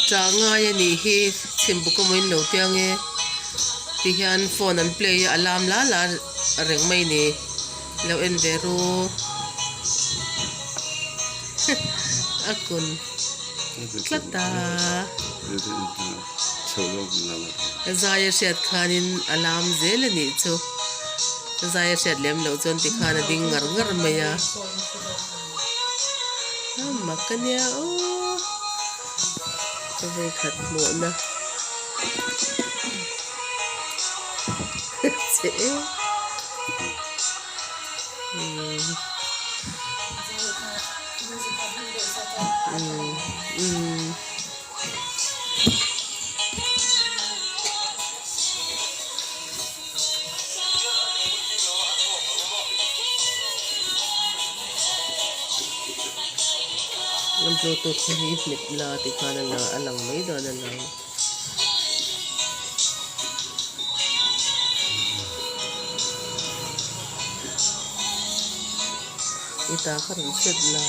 Ṭah ngai a nih hi chhimbuk emaw in lo piang e ti hian phone an play a alarm la la reng mai ni lo en ve ru a kun tlat a zai a hriat khanin alarm zel a nih chu zai a hriat lem loh chuan tikhan a ding ngar ngar mai a. A mak a nia aw ka vawikhat hmuhna che e umm umm umm. Bluetooth hi hmet la tikhan a lang mai dawn a lang. I ta kha rawn set la.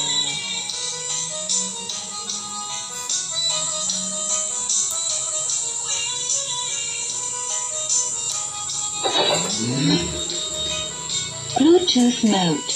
Bluetooth mode.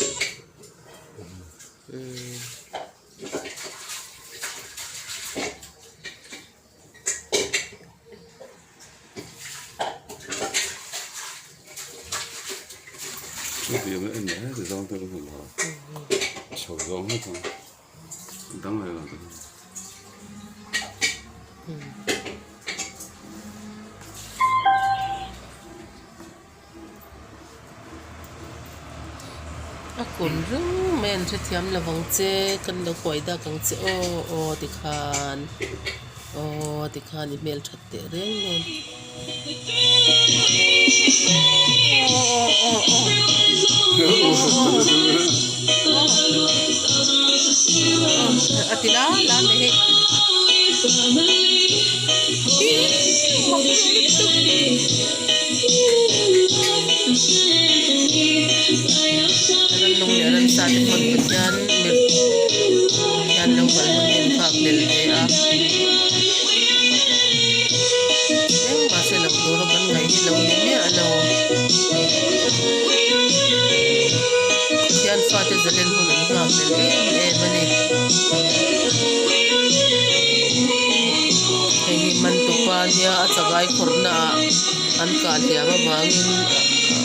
A kun reng mai an hrethiam lo vang che kan lo kuai dak ang che aw aw tikhan aw tikhan i hmelthat teh reng nen aw aw aw aw a ti la la mai hei. Rannung leh ramsa te pawn Pathian hian lo kal hun hi an nghak hlel ve a. Engmah hre lo tura kan ngaih hi lo ni miah lo. Pathian fate zalen hun an nghak hlel em em a ni. Hei hi Mantupa nia a chakai khawrhna ah an kah hliam avangin.